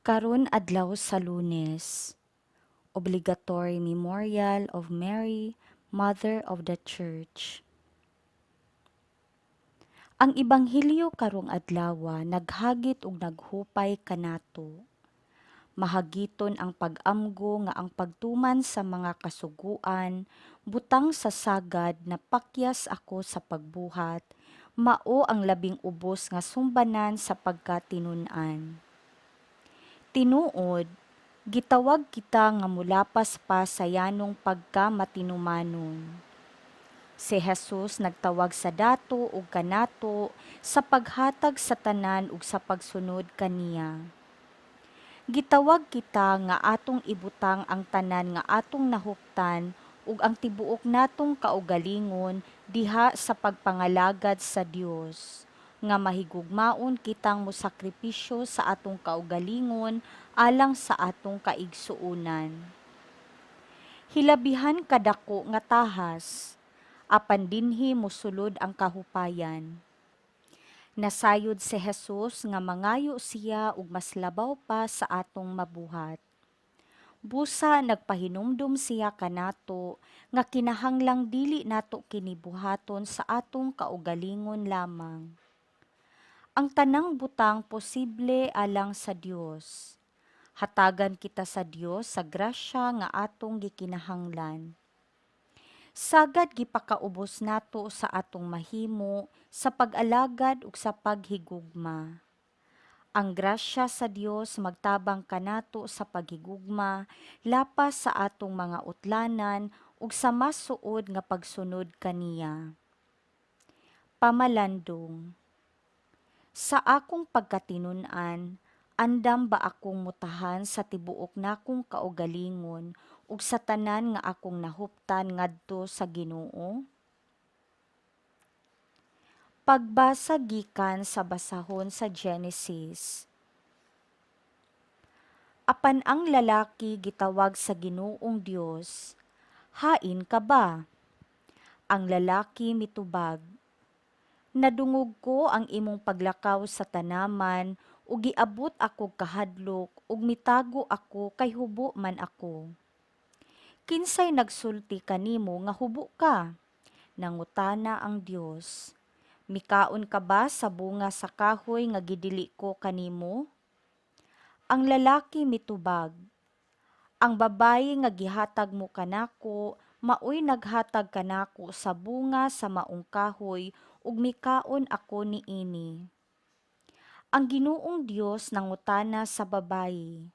Karon adlaw sa Lunes, Obligatory Memorial of Mary, Mother of the Church. Ang Ebanghelyo karong adlawa naghagit ug naghupay kanato. Mahagiton ang pag-amgo nga ang pagtuman sa mga kasuguan, butang sa sagad na pakyas ako sa pagbuhat, mao ang labing ubos nga sumbanan sa pagkatinun-an. Tinuod, gitawag kita nga molapas pa sa yanong pagkamatinumanon. Si Jesus nagtawag sa dato ug kanato sa paghatag sa tanan ug sa pagsunod kaniya. Gitawag kita nga atong ibutang ang tanan nga atong nahuptan ug ang tibuok natong kaugalingon diha sa pagpangalagad sa Dios, nga mahigugmaon kitang mosakripisyo sa atong kaugalingon alang sa atong kaigsuonan. Hilabihan kadako nga tahas, apan dinhi mosulod ang kahupayan. Nasayod si Jesus nga mangayo siya og mas labaw pa sa atong mabuhat. Busa nagpahinumdom siya kanato nga kinahanglang dili nato kini buhaton sa atong kaugalingon lamang. Ang tanang butang posible alang sa Dios. Hatagan kita sa Dios sa grasya nga atong gikinahanglan. Sagad gipakaubos nato sa atong mahimo sa pag-alagad ug sa paghigugma. Ang grasya sa Dios magtabang kanato sa paghigugma lapas sa atong mga utlanan ug sa mas suod nga pagsunod kaniya. Pamalandong. Sa akong pagkatinun-an, andam ba akong mutahan sa tibuok nakong kaugalingon ug sa tanan nga akong nahuptan ngadto sa Ginoo? Pagbasa gikan sa basahon sa Genesis. Apan ang lalaki gitawag sa Ginoong Dios, "Hain ka ba?" Ang lalaki mitubag, "Nadungog ko ang imong paglakaw sa tanaman ug giabot akog kahadlok ug mitago ako kay hubo man ako." "Kinsay nagsulti kanimo nga hubo ka?" nangutana ang Dios. "Mikaon ka ba sa bunga sa kahoy nga gidili ko kanimo?" Ang lalaki mitubag, "Ang babayi nga gihatag mo kanako maoy naghatag kanako sa bunga sa maong kahoy ug mikaon ako niini." Ang Ginoong Dios nangutana sa babayi,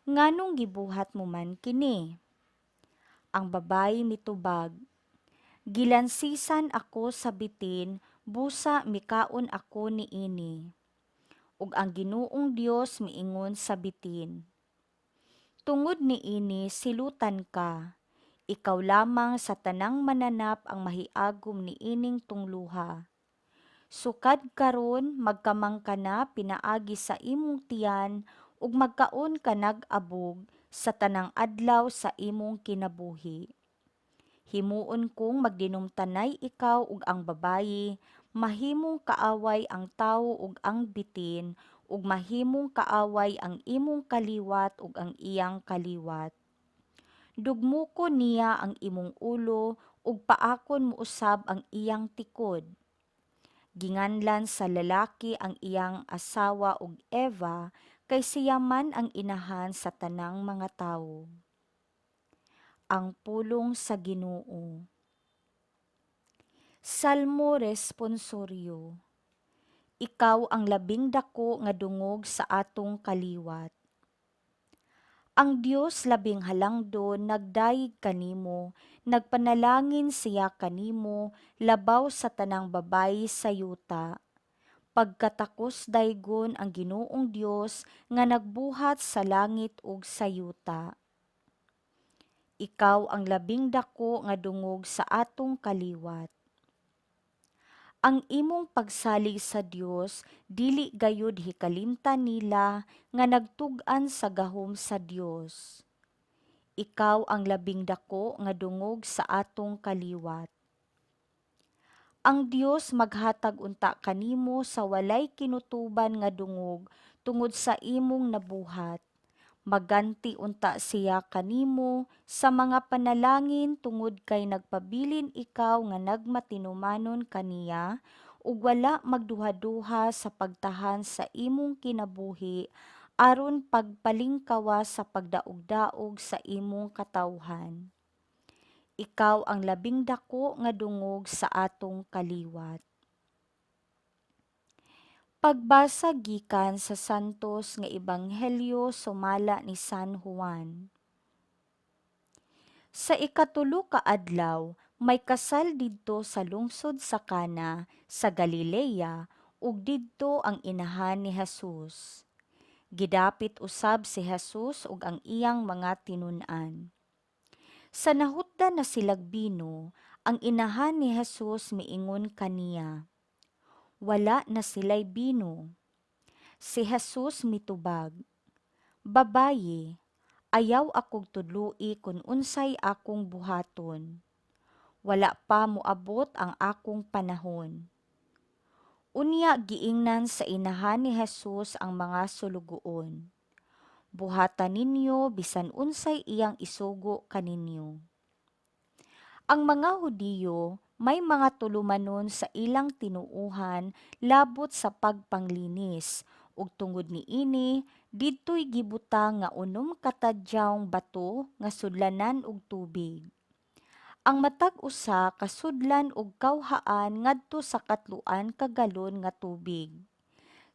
"Nganong gibuhat mo man kini?" Ang babayi mitubag, "Gilansisan ako sa bitin, busa mikaon ako niini." Ug ang Ginoong Dios miingon sa bitin, "Tungod niini silutan ka, ikaw lamang sa tanang mananap ang mahiagom niining tungluha. Sukad karon magkamang ka na pinaagi sa imong tiyan ug magkaon ka nag abog sa tanang adlaw sa imong kinabuhi. Himuon kong magdinumtanay ikaw ug ang babayi, mahimong kaaway ang tawo ug ang bitin, ug mahimong kaaway ang imong kaliwat ug ang iyang kaliwat. Dugmokon niya ang imong ulo ug paakon mo usab ang iyang tikod." Ginganlan sa lalaki ang iyang asawa og Eva kay siya man ang inahan sa tanang mga tawo. Ang pulong sa Ginoo. Salmo Responsoryo. Ikaw ang labing dako nga dungog sa atong kaliwat. Ang Dios labing halangdon nagdayeg kanimo, nagpanalangin siya kanimo labaw sa tanang babayi sa yuta. Pagkatakos daygon ang Ginoong Dios nga nagbuhat sa langit ug sa yuta. Ikaw ang labing dako nga dungog sa atong kaliwat. Ang imong pagsalig sa Dios dili gayud hikalimtan nila nga nagtug-an sa gahom sa Dios. Ikaw ang labing dako nga dungog sa atong kaliwat. Ang Dios maghatag unta kanimo sa walay kinutuban nga dungog. tungod sa imong nabuhat. Maganti unta siya kanimo sa mga panalangin tungod kay nagpabilin ikaw nga nagmatinumanon kaniya ug wala magduhaduha sa pagtahan sa imong kinabuhi aron pagpalingkawas sa pagdaogdaog sa imong katawhan. Ikaw ang labing dako nga dungog sa atong kaliwat. Pagbasa gikan sa Santos nga Ebanghelyo sumala ni San Juan. Sa ikatulo ka adlaw, may kasal didto sa lungsod sa Cana sa Galilea ug didto ang inahan ni Jesus. Gidapit usab si Jesus ug ang iyang mga tinun-an. Sa nahutdan na silag bino, ang inahan ni Jesus miingon kaniya, "Wala na sila'y bino." Si Jesus mitubag, "Babayi, ayaw akog tudloi kon unsay akong buhaton. Wala pa moabot ang akong panahon." Unya giingnan sa inahan ni Jesus ang mga sulugoon, "Buhata ninyo bisan unsay iyang isugo kaninyo." Ang mga Hudiyo may mga tulumanon sa ilang tinuohan labot sa pagpanglinis, ug tungod niini didtoy gibutang nga 6 ka tadyawng bato nga sudlanan og tubig. Ang matag usa kasudlan og kawhaan ngadto sa 3 ka galon nga tubig.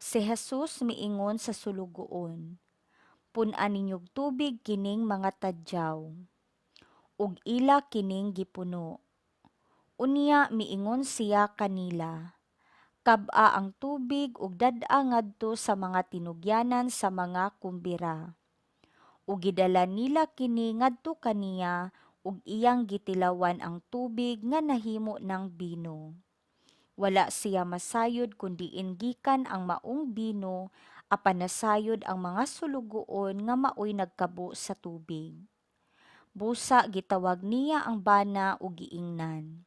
Si Jesus miingon sa sulugoon, "Pun-a ninyog tubig kining mga tadyaw." Ug ila kining gipuno. Unya miingon siya kanila, "Kab-a ang tubig ug dad-a ngadto sa mga tinugyanan sa mga kumbira." Ug gidala nila kini ngadto kaniya ug iyang gitilawan ang tubig nga nahimo ng bino. Wala siya masayod kon diin gikan ang maong bino, apan nasayod ang mga sulugoon nga maoy nagkabo sa tubig. Busa gitawag niya ang bana ug giingnan,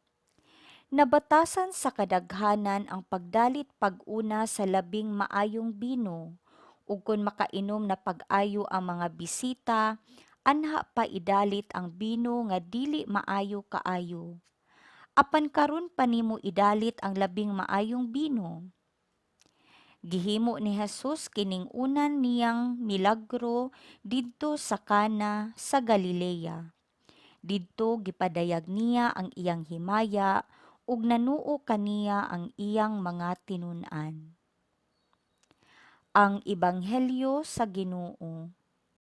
"Nabatasan sa kadaghanan ang pagdalit pag-una sa labing maayong bino, ug kon makainom na pag-ayo ang mga bisita, anha pa idalit ang bino nga dili maayo kaayo. Apan karon pa nimo idalit ang labing maayong bino." Gihimo ni Jesus kining unan niyang milagro didto sa Cana sa Galilea. Didto gipadayag niya ang iyang himaya ug nanuo kaniya ang iyang mga tinun-an. Ang Ebanghelyo sa Ginoo.